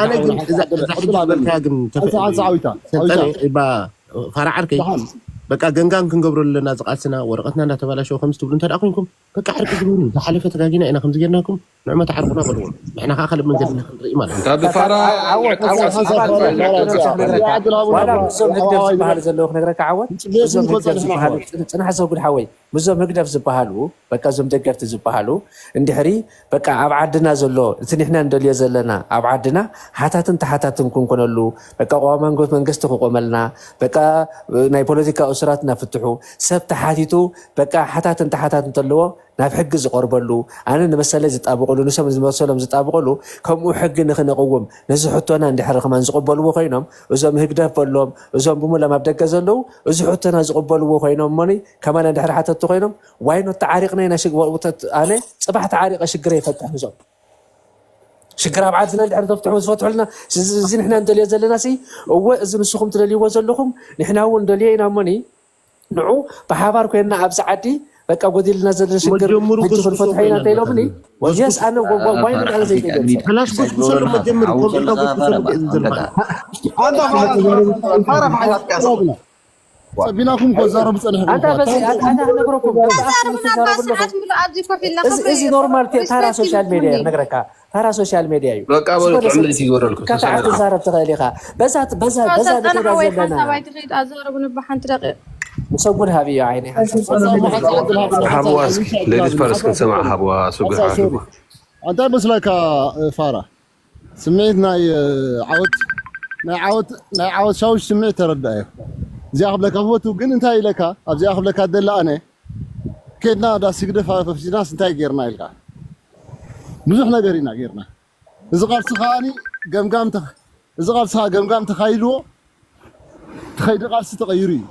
ኣነ ግን እዛ እዛ ሕጂ ዝበልካያ ግን ተፈ- ሓንሳ ዓዊታ ሰልጠነ ባ ፋራ ዓርከይ በቃ ገንጋን ክንገብሮ ኣለና ዝቃልስና ወረቀትና እንዳተባላሸው ከምዚ ትብሉ እንተ ደኣ ኮንኩም በቃ ዕርቂ ግበሩ ዝሓለፈ ተጋጊና ኢና ከምዚ ጌርናኩም ንዕመት ዓርቁና በልዎ ንሕና ከዓ ካልእ መንገዲ ኢና ክንርኢ ማለት እዩ እንታ ብፋራ ዋላ ምስዞም ህግደፍ ዝበሃሉ ዘለዉ ክነግረካ ዓወት ምስዞም ህግደፍ ዝበሃሉ ፅናሕ ዘጉድ ሓወይ ምስዞም ህግደፍ ዝበሃሉ በቃ እዞም ደገፍቲ ዝበሃሉ እንድሕሪ በቃ ኣብ ዓድና ዘሎ እቲ ንሕና እንደልዮ ዘለና ኣብ ዓድና ሓታትን ተሓታትን ክንኮነሉ በቃ ቆዋሚ መንጎ መንግስቲ ክቆመልና በቃ ናይ ፖለቲካ እሱራት እናፍትሑ ሰብ ተሓቲቱ በቃ ሓታትን ተሓታትን እንተለዎ ናብ ሕጊ ዝቐርበሉ ኣነ ንመሰለይ ዝጣብቕሉ ንሶም ዝመሰሎም ዝጣብቕሉ ከምኡ ሕጊ ንክነቕውም ነዚ ሕቶና እንድሕሪ ከማን ዝቕበልዎ ኮይኖም እዞም ህግደፍ በሎም እዞም ብሙሎም ኣብ ደገ ዘለዉ እዚ ሕቶና ዝቕበልዎ ኮይኖም እሞኒ ከማና እንድሕሪ ሓተቱ ኮይኖም ዋይኖ ተዓሪቕና ኢና ሽግ- ወ- ወ- ኣነ ፅባሕ ተዓሪቐ ሽግረ ይፈትሕ ንዞም ሽግር ኣብ ዓድና እንድሕር ተፍትሑ ዝፈትሑልና እዚ ንሕና እንደልዮ ዘለና ሲ እወ እዚ ንስኹም ትደልይዎ ዘለኹም ንሕና እውን እንደልዮ ኢና እሞኒ ንዑ ብሓባር ኮይንና ኣብዚ ዓዲ በቃ ጎዲልና ዘሎ ሽግር ሕጂ ክንፈትሖ ኢና እንተኢሎምኒ የስ ኣነ ዋይኖ ኣነ ዘይደልዮ ፈላሽ ጎስጉሰሉ መጀምር ከምኡ ኢልካ ጎስጉሰሉ ግእዝ ዘለካ ጸቢናኩም እኮ ዛረቡ ጸኒሕኩም ኣንታ በዚ ኣንታ ክነግረኩም ዛረቡና እኳ ስርዓት ምሉ ኣብዚ ኮፍ ኢልና እዚ ኖርማል ተራ ሶሻል ሜድያ ነግረካ ተራ ሶሻል ሜድያ እዩ በቃ በሉ ጥዕምቲ ይግበረልኩም ከተዓት ትዛረብ ትኽእል ኢኻ በዛ በዛ በዛ ሰልጠና ንከዳ ሓወይ ዘለና ሓሳብ ኣይትኸይድ ኣዛረቡ ንባ ሓንቲ ደቂቕ ሰጉድ ሃብዮ ዓይነይ ሓንሳብ ሃብዋ እስኪ ሌዲስ ፈርስት ክንሰማዕ ሃብዋ ሰጉድ ሃብዋ እንታይ መስለካ ፋራ ስምዒት ናይ ዓወት ናይ ዓወት ናይ ዓወት ሻውሽ ስምዒት ተረዳእዮ እዚኣ ክብለካ ክፈቱ ግን እንታይ ኢለካ ኣብዚኣ ክብለካ ደላ ኣነ ከድና ዳስ ህግደፍ ፈሲናስ እንታይ ጌርና ኢልካ ብዙሕ ነገር ኢና ጌርና። እዚ ቃልሲ ከዓኒ ገምጋም ተኸ- እዚ ቃልሲ ከዓ ገምጋም ተኻይድዎ፣ ተኸይዲ ቃልሲ ተቐይሩ እዩ።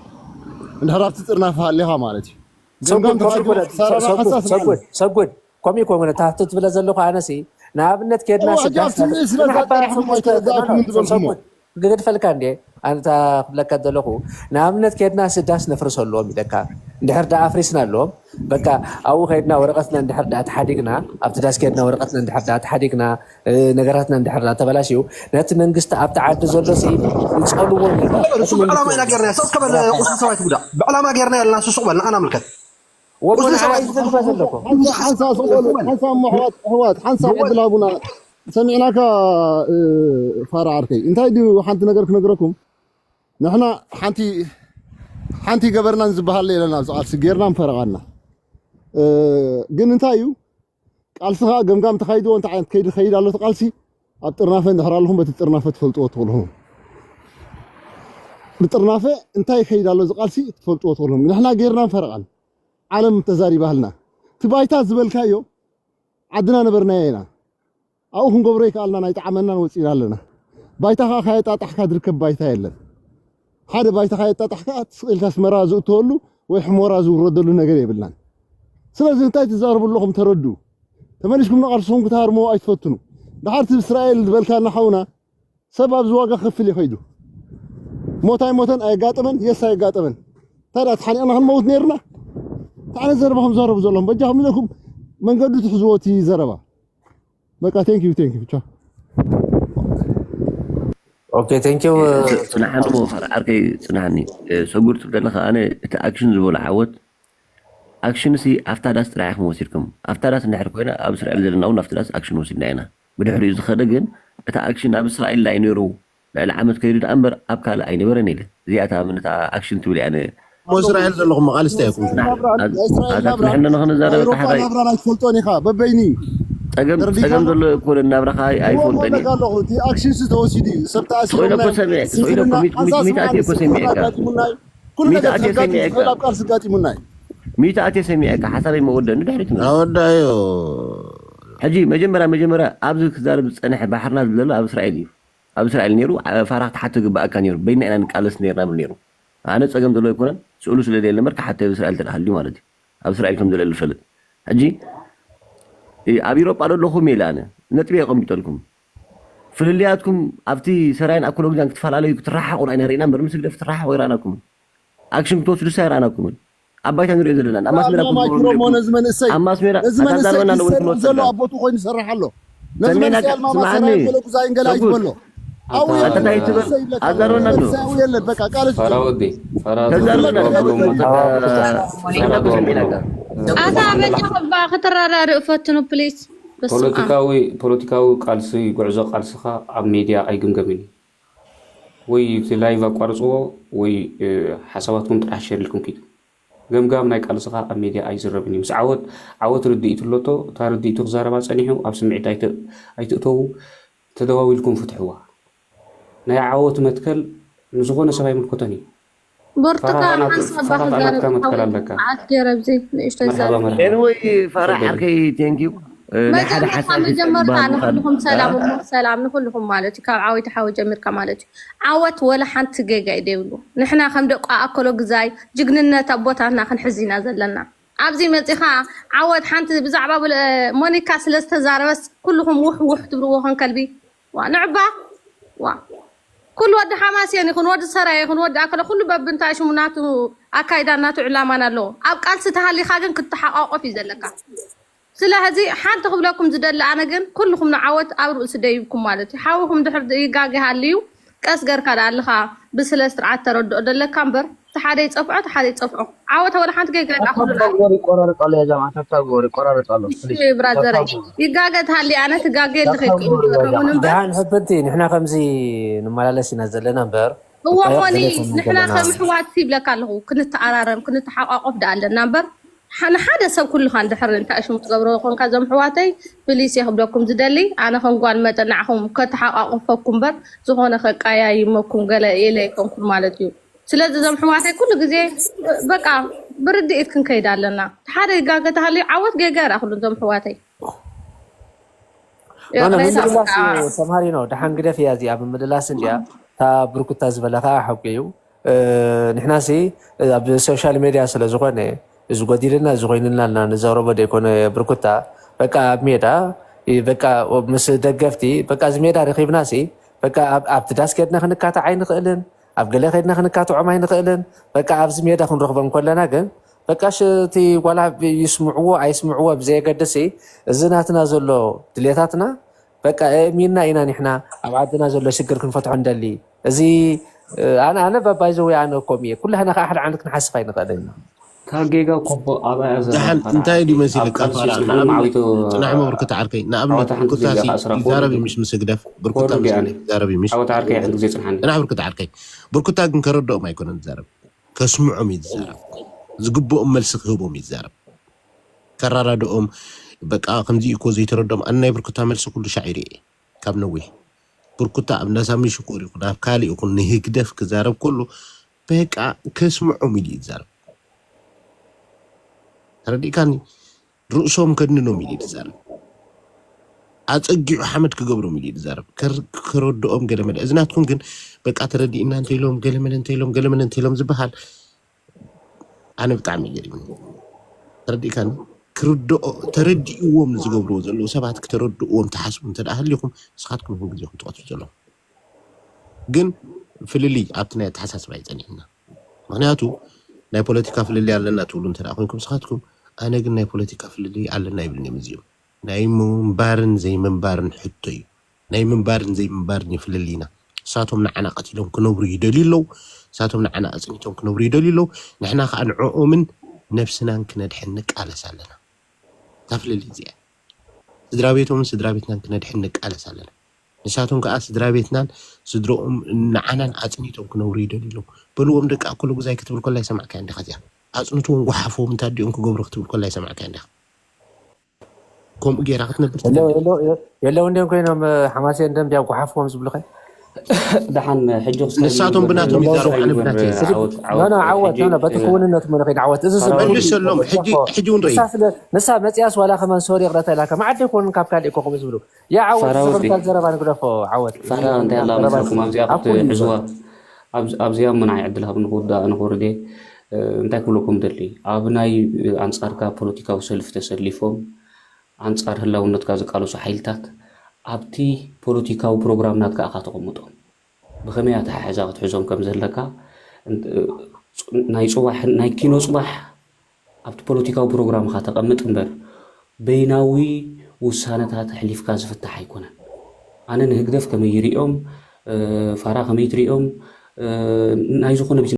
እንድሕር ኣብቲ ጥርናፈ ሃሊኻ ማለት እዩ። ገምጋም ተኻይድዎ፣ ሰጉድ፣ ሰጉድ፣ ሰጉድ፣ ሰጉድ። ከምኡ ይኮን፣ እታ ትብለ ዘለኹ ኣነሲ፣ ንኣብነት ኬድና እዋ፣ ሕጂ ስዳስ ኣብቲ ስለ ንሓባር ዘጣርሕኩም ኣይተረዳእኩምን ዝበልኩሞ። ሰጉድ፣ ክገድፈልካ እንዴ? ኣንታ ክብለካ ዘለኹ፣ ንኣብነት ኬድና ስዳስ ነፍርሰሎም ኢለካ። እንድሕር ደኣ ኣፍሪስናሎም፣ በቃ ኣብኡ ከይድና ወረቐትና እንድሕር ደኣ ተሓዲግና፣ ኣብቲ ዳስ ኬድና ወረቐትና እንድሕር ደኣ ተሓዲግና፣ እ፣ ነገራትና እንድሕር ደኣ ተበላሽዩ፣ ነቲ መንግስቲ ኣብቲ ዓዲ ዘሎ ሲ ይጸልዎ ነይሩ። እቲ እሱ ብዕላማ ኢና መንግስቲ ጌርና፣ ሰው እስከ በል፣ ቁስሊ ሰው ኣይትጉዳ። ብዕላማ ጌርና ያልና፣ እሱ ሱቅ በል፣ ንዓና ምልከት። ወቦ ቁስሊ ንዓና ሰው እዩ ዝፈልጎ ዘለኹ። ሓንሳ ሓንሳ ስቕ በሉ፣ ሓንሳ እሞ ኣሕዋት፣ ኣሕዋት፣ ሓንሳ ዕድል ሃቡና። ሰሚዕናካ፣ እ፣ ፋራ ዓርከይ። እንታይ ድዩ ሓንቲ ነገር ክነግረኩም? ንሕና ሓንቲ ሓንቲ ገበርናን ዝበሃል የለን ኣብዚ ቃልሲ፣ ጌርናን ፈረቓና። እ፣ ግን እንታይ እዩ? ቃልሲ ኸኣ ገምጋም ተኻይድዎ እንታይ ዓይነት ከይዲ ኸይድ ኣሎ እቲ ቃልሲ? ኣብ ጥርናፈ እንድሕር ኣለኹም በቲ ጥርናፈ ትፈልጥዎ ትኽእልኹም። ብጥርናፈ እንታይ ይኸይድ ኣሎ እዚ ቃልሲ ትፈልጥዎ ትኽእልኹም። ንሕና ጌርናን ፈረቓን። ዓለም ተዛሪባልና። እቲ ባይታ ዝበልካዮ ዓድና ነበርናዮ ኢና። ኣብኡ ክንገብሮ ይከኣልና ናይ ጠዓመናን ወፂና ኣለና። ባይታ ኸኣ ካየጣጣሕካ ዝርከብ ባይታ የለን። ሓደ ባይታ ካየጣጣሕካ ስቕ ኢልካ ኣስመራ ዝእተወሉ ወይ ሕሞራ ዝውረደሉ ነገር የብልናን። ስለዚ እንታይ ትዛረቡ ኣለኹም ተረዱ። ተመሊስኩም ንቓልስኹም ክትሃርምዎ ኣይትፈትኑ። ደሓር እቲ እስራኤል ዝበልካና ሓውና ሰብ ኣብዚ ዋጋ ክፍል እዩ ከይዱ። ሞት ኣይሞተን ኣየጋጠመን፣ የስ ኣየጋጠመን። ታዲያ ተሓኒቕና ክንመውት ነይርና? እንታይ ዓይነት ዘረባ ከም ዝዛረቡ ዘለኹም በጃኹም ኢለኩም መንገዱ ትሕዝዎ እቲ ዘረባ። በቃ፣ thank you፣ thank you፣ ቻው። ኦኬ፣ thank you። ጽናሓኒ እሞ ፋራ ዓርከይ ጽናሓኒ። እ፣ ሰጉድ ትብለኒ ከኣ ኣነ እቲ ኣክሽን ዝበሎ ዓወት ኣክሽን ሲ ኣብታ ዳስ ጥራሕ ኢኹም ወሲድኩም። ኣብታ ዳስ እንድሕር ኮይና ኣብ እስራኤል ዘለና እውን ኣብቲ ዳስ ኣክሽን ወሲድና ኢና። ብድሕሪኡ ዝኸደ ግን እቲ ኣክሽን ኣብ እስራኤል ላይ ነይሩ ልዕሊ ዓመት ከይዱ ደኣ እምበር ኣብ ካልእ ኣይነበረን ኢለ። እዚኣ እታ ምን እታ ኣክሽን ትብል እያ ን- እሞ እስራኤል ዘለኹም መቓልስቲ ኣይኹም። እስራኤል ናብራ ኣዛ እስራኤል ናብራ ጽንሕና ንኽንዛረብ ኣውሮፓ ሓራይ ናብራን ኣይትፈልጦን ኢኻ በበይኒ ጸገም ጸገም ተረዲኻና ዘሎ እኮ ናብራኻ እዎ ኣይፈልጠን መውለድ እዩ። ኣለኹ እቲ ኣክሽን ሲ ተወሲዱ እዩ ሰብ ስኢነ እኮ ተኣሲሮምና ሰሚዐ ስኢነ እኮ ሲዝርና ሚት- ሓንሳ ሚት- ሚት ኣትየ ስምዓኒ እኮ ስምዕና ሰሚዐካ ኣጋጢሙና እዩ ኩሉ ሚት ነገር ኣትየ ከጋጥም ሰሚዐካ ዝኽእል ኣብ ቃልሲ ኣጋጢሙና እዩ ሚት ኣትየ ሰሚዐካ ሓሳበይ መወደኒ ድሕሪት መ ኣወዳዮ ሕጂ መጀመርያ መጀመርያ ኣብዚ ክዛረብ ዝፀንሐ ባሕርና ዝብለሉ ኣብ እስራኤል እዩ። ኣብ እስራኤል ነይሩ ዓ- ፋራ ክትሓቶ ግባኣካ ነይሩ። በይና ኢና ንቃለስ ነይርና ብል ነይሩ። ኣነ ፀገም ዘለዎ ኣይኮነን። ስእሉ ስለ ዘየለ እምበር ክሓቶ ኣብ እስራኤል ተደሃልዩ ማለት እዩ። ኣብ እስራኤል ከም ዘለሉ ፈልጥ። ሕጂ እ፣ ኣብ ኢሮጳ ዶ ኣለኹም ኢለ ኣነ ነጥቢ የቐምጠልኩም። ፍልልያትኩም ኣብቲ ሰራይን ኣኮሎግዛን ክትፈላለዩ ክትረሓቑ ርኢና ርኢና እምበር ምስ ህግደፍ ትረሓቑ ኣይረኣናኩምን። ኣክሽን ክትወስዱ ሳ ኣይረኣናኩምን። ኣብ ባይታ ንሪኦ ዘለና ኣብ ማስሜራ ኣድና ማይክሮ እሞ ነዚ መንእሰይ ኣብ ማሰሜራ ነዚ መንእሰይ ኣታዛርበና ንወይ ይሰርሕ ዘሎ ክንወሰዳ ኣብ ቦትኡ ኮይኑ ይሰርሕ ኣሎ ነዚ ሰሜና መንእሰይ ኣልማማ ስምዓኒ ሰራይ በሎ ጉዛይ እንገላይ ሰጉድ ዝበሎ ኣውያ ኣታ እንታይ ትብል መንእሰይ ይብለካ ኣዛርበና ኣሎ መንእሰይ ኣው የለን በቃ ቃልስ ፋራ ወዲ ፋራ ተዛርበና ተዛርበና ኣሎ ብሎ ሞታ ፋራ ሰሚዕናካ ብሎ ሰሚዕናካ ሞታ ኣታ በጃኹም እባ ክትረዳድኡ ፈትኑ ፕሊስ። በስመ ኣብ። ፖለቲካዊ ፖለቲካዊ ቃልሲ ጉዕዞ ቃልስኻ ኣብ ሜድያ ኣይግምገምን እዩ። ወይ እቲ ላይቭ ኣቋርፅዎ ወይ እ፣ ሓሳባትኩም ጥራሕ ሸር ኢልኩም ኪዱ። ገምጋም ናይ ቃልስኻ ኣብ ሜድያ ኣይዝረብን እዩ። ምስ ዓወት ዓወት ርድኢቱ ኣለቶ። እታ ርድኢቱ ክዛረባ ፀኒሑ ኣብ ስምዒት ኣይተ- ኣይትእተዉ። ተደዋዊልኩም ፍትሕዋ። ናይ ዓወት መትከል ንዝኾነ ሰብ ኣይምልከቶን እዩ። ብርቱካን ፋራኻ ናት- ሓንሳብ እባ ፋራኻ ክዛረብ ናትካ መትከል ሓወይ ኣለካ። መዓት ገይረ ኣብዚ ንእሽተይ መርሓባ ዛረብ። መርሓባ ኤንወይ ፋራ ተፈደሉ። ዓርከይ ቴንኪዩ ንሓደ መጀመርታ ሓሳብ መጀመርታ ይሰጥበሃል ንኩልኹም ምኻድ ሰላም እሞ ሰላም ንኩልኹም ማለት እዩ ካብ ዓወይቲ ሓወ ጀሚርካ ማለት እዩ ዓወት ወላ ሓንቲ ጌጋ እዩ ዘይብሉ ንሕና ከም ደቂ ኣኮሎ ግዛይ ጅግንነት ኣቦታትና ክንሕዝ ኢና ዘለና ኣብዚ መፂኻ ዓወት ሓንቲ ብዛዕባ ብለ- ሞኒካ ስለ ዝተዛረበስ ኩልኹም ውሕ ውሕ ትብልዎ ኸን ከልቢ ዋ ንዕባ ዋ ኩሉ ወዲ ሓማስየን ይኹን ወዲ ሰራየ ይኹን ወዲ ኣከለ ኩሉ በብንታይ ሽሙ ናቱ ኣካይዳን ናቱ ዕላማን ኣለዎ ኣብ ቃልሲ ተሃሊኻ ግን ክትተሓቋቆፍ እዩ ዘለካ ስለዚ ሓንቲ ክብለኩም ዝደሊ ኣነ ግን ኩልኹም ንዓወት ኣብ ርእሲ ደይብኩም ማለት እዩ ሓውኹም ድሕር ይጋገ ሃልዩ ቀስ ገርካ ደኣ ኣለኻ ብስለ ስርዓት ተረድኦ ደለካ እምበር እቲ ሓደ ይጸፍዖ እቲ ሓደ ይጸፍዖ ዓወት ወላ ሓንቲ ጌጋ የላ ኩሉ ታብታብ ግበር ይቆራረጥ ኣሎ ያ ጀማዓ ታብታብ ግበር ይቆራረጥ ኣሎ እሺ ብራዘረይ ይጋገ ተሃሊ ኣነ ትጋገ የለ ከይትቅምጥረውን እምበር ደሓን ሕፍንቲ ንሕና ከምዚ ንመላለስ ኢና ዘለና እምበር እዎ ጣየቕ ሞኒ ገለ ከም ንሕና ዘለና ከም ኣሕዋት ይብለካ ኣለኹ ክንተኣራረም ክንተሓቋቆፍ ደኣ ኣለና እምበር ሓ- ንሓደ ሰብ ኩልኻ እንድሕር እንታይ ሽሙ ትገብሮ ኮንካ እዞም ኣሕዋተይ ፕሊስ እየ ክብለኩም ዝደሊ ኣነ ከም ጓል መጠን ንዓኹም ከተሓቋቁፈኩም እምበር ዝኾነ ከቀያይመኩም ገለ ኢለ ኣይኮንኩን ማለት እዩ ስለዚ እዞም ኣሕዋተይ ኩሉ ግዜ በቃ ብርድኢት ክንከይድ ኣለና ሓደ ይጋገ ተሃልዩ ዓወት ጌጋ ይረኣኽሉ እዞም ኣሕዋተይ ኖ፣ ኖ፣ ምምልላስ እዩ። ሰምሃሪኖ፣ ደሓን ግደፍ እያ እዚኣ። ምምልላስ እንዲያ፣ እታ ብርኩታ ዝበላ ከዓ ሓቂ እዩ። ንሕናሲ ኣብ ሶሻል ሜድያ ስለ ዝኾነ፣ እዚ ጎዲልና እዚ ኮይንና ልና ንዘረቦ ደይኮነ። ብርኩታ፣ በቃ ኣብ ሜዳ፣ በቃ ምስ ደገፍቲ፣ በቃ እዚ ሜዳ ረኺብናሲ፣ በቃ ኣብቲ ዳስ ኬድና ክንካታዕ ኣይንኽእልን፣ ኣብ ገለ ኬድና ክንካትዖም ኣይንኽእልን። በቃ ኣብዚ ሜዳ ክንረኽቦም ከለና ግን፣ በቃ እቲ ዋላ ይስምዕዎ ኣይስምዕዎ ብዘየገድሲ፣ እዚ ናትና ዘሎ ድሌታትና በቃ እሚንና ኢና ንሕና ኣብ ዓድና ዘሎ ሽግር ክንፈትሖ እንደሊ። እዚ ኣነ ኣነ ባባይ ዘወይ ኣነ እኮም እየ። ኩላህና ከዓ ሓደ ዓይነት ክንሓስብ ኣይንኽእልን ኢና። ካብ ጌጋ ኮቦ ኣብኣ ደሓን እንታይ ድዩ መሲልካ? ፋራ ንኣብነት ጽናሕ መብርኩት ዓርከይ፣ ንኣብነት ብርኩታሲ ይዛረብ እዩ ምሽ ምስ ህግደፍ፣ ብርኩታ ምስ ህግደፍ ይዛረብ እዩ ምሽ። ዓወት ዓርከይ ሓንቲ ግዜ ጽንሓኒ። ጽናሕ ብርኩት ዓርከይ፣ ብርኩታ ግን ከረድኦም ኣይኮነን ዝዛረብ፣ ከስምዖም እዩ ዝዛረብ። ዝግብኦም መልሲ ክህቦም እዩ ዝዛረብ። ከራዳድኦም በቃ ከምዚ እኮ ዘይተረድኦም። ኣነ ናይ ብርኩታ መልሲ ኩሉ ሻዕ ይርኢ ካብ ነዊሕ። ብርኩታ ኣብ እንዳሳሚ ሽኮር ይኹን ኣብ ካልእ ይኹን ንህግደፍ ክዛረብ ከሎ በቃ ከስምዖም ኢሉ እዩ ዝዛረብ። ተረዲእካኒ? ርእሶም ከድንኖም ኢሉ እዩ ዝዛረብ። ኣፀጊዑ ሓመድ ክገብሮም ኢሉ እዩ ዝዛረብ። ከር- ከረድኦም ገለ መለ። እዚ ናትኩም ግን በቃ ተረዲእና እንተኢሎም ገለ መለ እንተኢሎም ገለ መለ እንተኢሎም ዝበሃል ኣነ ብጣዕሚ ገሪምኒ። ተረዲእካኒ? ክርድኦ ተረዲእዎም ዝገብርዎ ዘለዉ ሰባት ክተረድእዎም ትሓስቡ እንተ ደኣ ሃሊኹም ንስኻትኩም ኢኹም ግዜኹም ትቐትሉ ዘለኹም። ግን ፍልልይ ኣብቲ ናይ ኣተሓሳስባ እዩ ጸኒሕና። ምኽንያቱ ናይ ፖለቲካ ፍልልይ ኣለና ትብሉ እንተ ደኣ ኮይንኩም ንስኻትኩም፣ ኣነ ግን ናይ ፖለቲካ ፍልልይ ኣለና ይብልን እዮም እዚኦም። ናይ ምንባርን ዘይምንባርን ሕቶ እዩ። ናይ ምንባርን ዘይምንባርን እዩ ፍልልይና። ንሳቶም ንዓና ቀቲሎም ክነብሩ ይደልዩ ኣለዉ። ንሳቶም ንዓና ኣጽኒቶም ክነብሩ ይደልዩ ኣለዉ። ንሕና ከኣ ንዕኦምን ነብስናን ክነድሕን ንቃለስ ኣለና። እታ ፍልልይ እዚኣ እያ። ስድራ ቤቶምን ስድራ ቤትናን ክነድሕን ንቃለስ ኣለና። ንሳቶም ከኣ ስድራ ቤትናን ስድርኦም ንዓናን ኣጽኒቶም ክነብሩ ይደልዩ ኣለዉ። በልዎም ደቂ ኣኮለጉዛይ ክትብል ከላ ይሰማዕካያ እንዲኻ እዚኣ። ኣጽንትዎም፣ ጓሓፍዎም፣ እንታይ ኣዲኦም ክገብሩ ክትብል ከላ ይሰማዕካያ እንዲኻ። ከምኡ ጌራ ክትነብር ትደሊ። የለው እንዲም ኮይኖም ሓማሴ እንደም ቢያ ጓሓፍዎም ዝብሉኸ ደሓን ሕጂ ክስታይ ንሳቶም ብናቶም ይዛረቡ፣ ኣነ ብናተይ ይዛረቡ። ዓወት፣ ዓወት፣ ኖ፣ ኖ፣ ዓወት፣ ሕጂ፣ ኖ፣ ኖ፣ በቲ እ፣ ክውንነቱ መለኸ ዓወት። እዚ ሰብ ሰራዊት መልስ የሎም። ሕጂ፣ ሕጂ እውን ርኢ። ንሳ ስለ፣ ንሳ መጽያስ ዋላ ከመን ሶሪ ይቕረታ ኢላ፣ ከመ ዓዲ ይኮኑ፣ ካብ ካልእ እኮ ከምኡ ዝብሉ። ያ ዓወት፣ ሰራዊት ዝኽርታል ዘረባ ንግደፎ፣ ዓወት። ፋራ እንታይ ኣላ ዘረባ መስለኩም? ኣብዚኣ ኣብ ኩሉ ክትሕዝዋ፣ ይበል። ኣብ-፣ ኣብዚኣ ምንዓይ ዕድል ሃብ ንክውዳእ፣ ንክወርድ እየ። እ፣ እንታይ ክብለኩም ደሊ? ኣብ ናይ፣ እ፣ ኣንጻርካ ፖለቲካዊ ሰልፊ ተሰሊፎም፣ ኣንጻር ህላውነትካ ዝቃለሱ ሓይልታት፣ ኣብቲ ፖለቲካዊ ፕሮግራም ናትካ ኢኻ ተቐምጦም። ብኸመይ ኣተሓሕዛ ክትሕዞም ከም ዘለካ፣ እንት-፣ ናይ ጽባሕ፣ ናይ ኪኖ ጽባሕ ኣብቲ ፖለቲካዊ ፕሮግራምኻ ተቐምጥ እምበር፣ በይናዊ ውሳነታት ኣሕሊፍካ ዝፍታሕ ኣይኮነን። ኣነ ንህግደፍ ከመይ ይርእዮም፣ እ፣ ፋራ ከመይ ትርእዮም፣ እ፣ ናይ ዝኾነ ቢዝነስ